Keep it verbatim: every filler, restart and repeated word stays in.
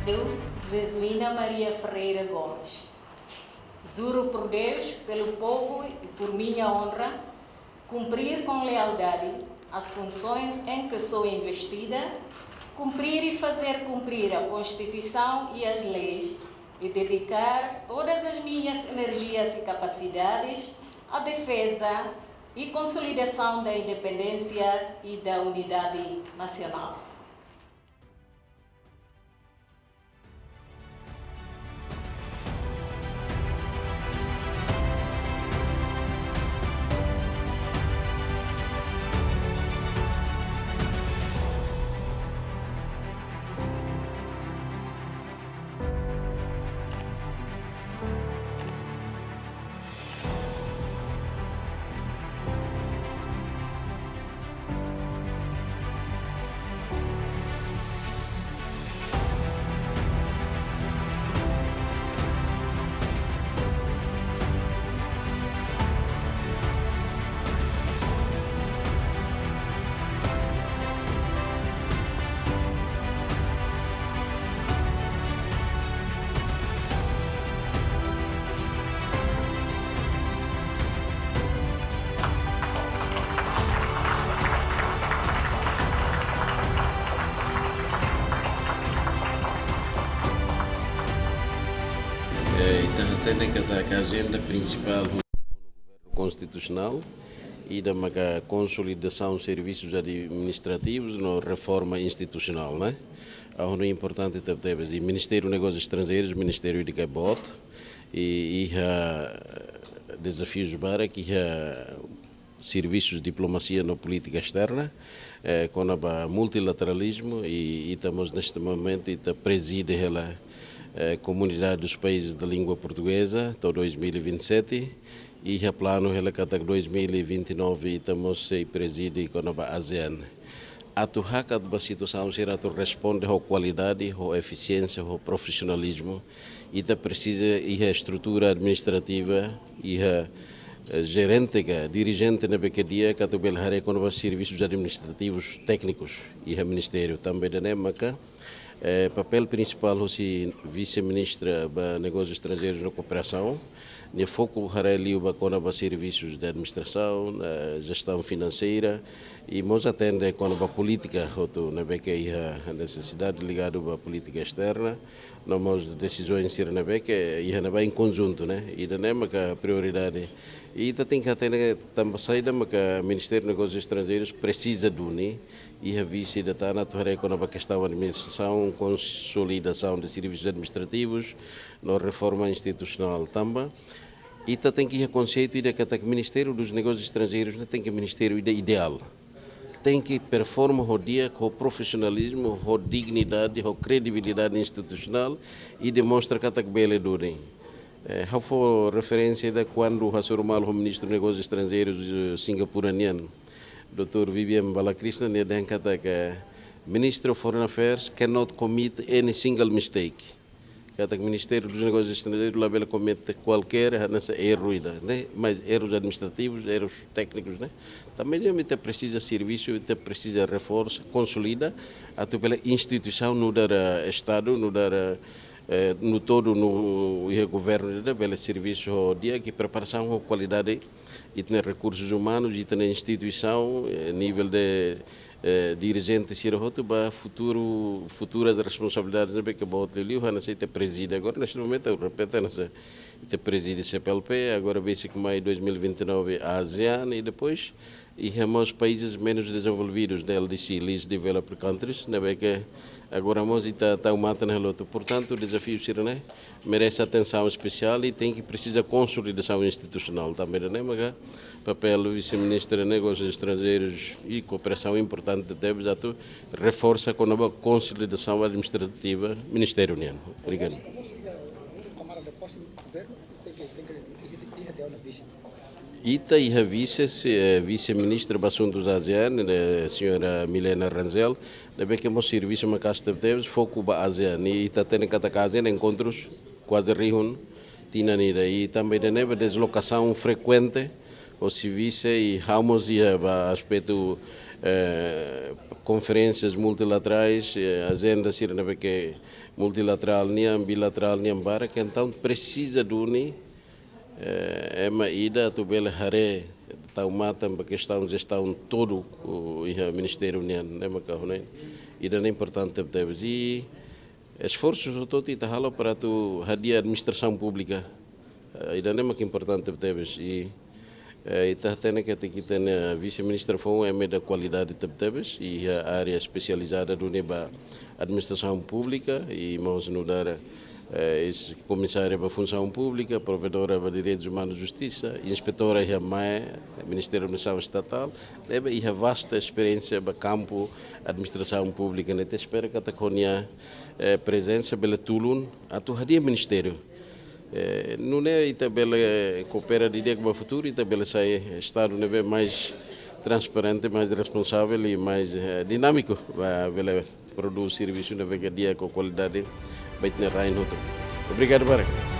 Eu, Jesuína Maria Ferreira Gomes, juro por Deus, pelo povo e por minha honra, cumprir com lealdade as funções em que sou investida, cumprir e fazer cumprir a Constituição e as leis e dedicar todas as minhas energias e capacidades à defesa e consolidação da independência e da unidade nacional. Eh, ita hatene katak ajenda prinsipál konstitusionál, ida maka konsolidasaun servisus administrativus no reforma institusionál, ne'e? Ha'u hanoin importante tebetebes. I Ministériu Negósius Estranjeirus, ministériu ida ke boot, i iha dezafius barak, iha servisus diplomasia no polítika esterna, eh, kona-ba multilateralizmu, i ita mós neste momento ita prezide hela, eh, Comunidade dos Países da Língua Portuguesa to'o dois mil e vinte e sete, i iha planu hela katak dois mil e vinte e nove ita mós sei prezide kona-ba ASEAN. Atu hakat ba situasaun sira atu responde ho kualidade, ho efisiénsia, ho profisionalizmu, ita presiza iha estrutura administrativa, iha, eh, jerente ka dirijente ne'ebé ke di'ak atu bele haree kona-ba servisus administrativus téknikus iha ministériu. Tanba ida-ne'e maka, eh, papél prinsipál husi Vise-Ministra ba Negósius Estranjeirus no Kooperasaun, nia foku haree liu ba kona-ba servisus de administrasaun, eh, jestaun finanseira, i mós atende kona-ba polítika hotu ne'ebé ke iha nesesidade ligadu ba polítika esterna, no mós desizaun sira ne'ebé ke iha ne'ebá em conjunto, ne'e? Ida-ne'e maka prioridade. I ita tenke hatene tanba saida maka Ministériu Negósius Estranjeirus presiza duni iha vise ida tan atu haree kona-ba kestaun administrasaun, konsolidasaun de servisus administrativus, no reforma institusionál tanba ita tenke iha konseitu ida katak Ministériu dos Negósius Estranjeirus ne'e tenke ministériu ida ideál. Tenke performa ho di'ak, ho profisionalizmu, ho dignidade, ho kredibilidade institusionál, i demonstra katak bele duni. Eh, ha'u fó referénsia ida kuandu hasoru malu ho Ministru Negósius Estranjeirus, eh, Singapura nian, doutór Vivian Balakrishnan, nia dehan katak Ministry of Foreign Affairs cannot commit any single mistake. Katak Ministériu dos Negósius Estranjeirus labele komete kualkér hanesan erru ida, ne'e? Mais errus administrativus, errus téknikus, ne'e? Tanba ne'e ita presiza servisu, ita presiza reforsa, konsolida, atu bele instituisaun nu'udar Estadu, nu'udar, eh, no todo, no, iha governu ida bele servisu ho di'ak, i preparasaun ho kualidade, ita-nia rekursus umanus, ita-nia instituisaun, eh, nivel de, eh, dirijente sira hotu ba futuru, futuras responsabilidades ne'ebé ke boot liuliu, hanesan ita prezide agora, neste momento, ha'u repete, hanesan ita prezide C P L P, agora besik mai dois mil e vinte e nove ASEAN, i depois iha mós países menos desenvolvidos, ne'e, L D C, Least Developed Countries, ne'ebé ke agora mós ita tau matan hela hotu. Portantu, dezafiu sira-ne'e merese atensaun espesiál i tenke presiza konsolidasaun institusionál tanba ne'e, maka papél Vise-Ministra Negósius Estranjeirus i Kooperasaun importante tebes atu reforsa kona-ba konsolidasaun administrativa ministériu nian. Obrigadu. Tomada de posse do governo, tem Ita iha vise, se, eh, vise-ministra ba asuntus ASEAN, eh, señora Milena Rangel, ne'ebé ke mós servisu maka'as tebetebes, foku ba ASEAN. I ita hatene katak ASEAN enkontrus kuaze rihun tinan ida. I tanba ida-ne'e ba deslokasaun frekuente hosi vise i ha'u mós iha ba aspetu, eh, konferénsias multilaterais, eh, ajenda sira ne'ebé ke multilaterál nian, bilaterál nian barak, entaun presiza duni, eh, ema ida atu bele haree tau matan ba kestaun jestaun todo, o, iha ministériu nian, ne'e maka hanoin. Ida-ne'e importante tebes. I esforsu hotu-hotu ita halo para atu hadi'a administrasaun públika. Eh, ida-ne'e maka importante tebes. I, eh, ita hatene katak ita-nia vise-ministra foun ema ida kualidade tebetebes, iha área espesializada duni ba administrasaun públika, i mós nu'udar, eh, eis-komisária ba funsaun públika, provedora ba direitus umanus i justisa, inspetora iha mae, Ministériu Administrasaun Estatál, ne'ebé iha vasta esperiénsia ba kampu administrasaun públika, ne'e ita espera katak ho nia, eh, prezensa bele tulun atu hadi'a ministériu. Eh, nune'e ita bele koopera didi'ak ba futuru, ita bele sai estadu ne'ebé mais transparente, mais responsavel i mais, eh, dinámiku, ba bele prodús servisu ne'ebé ke di'ak ho kualidade ba ita-nia rain hotu. Obrigadu barak.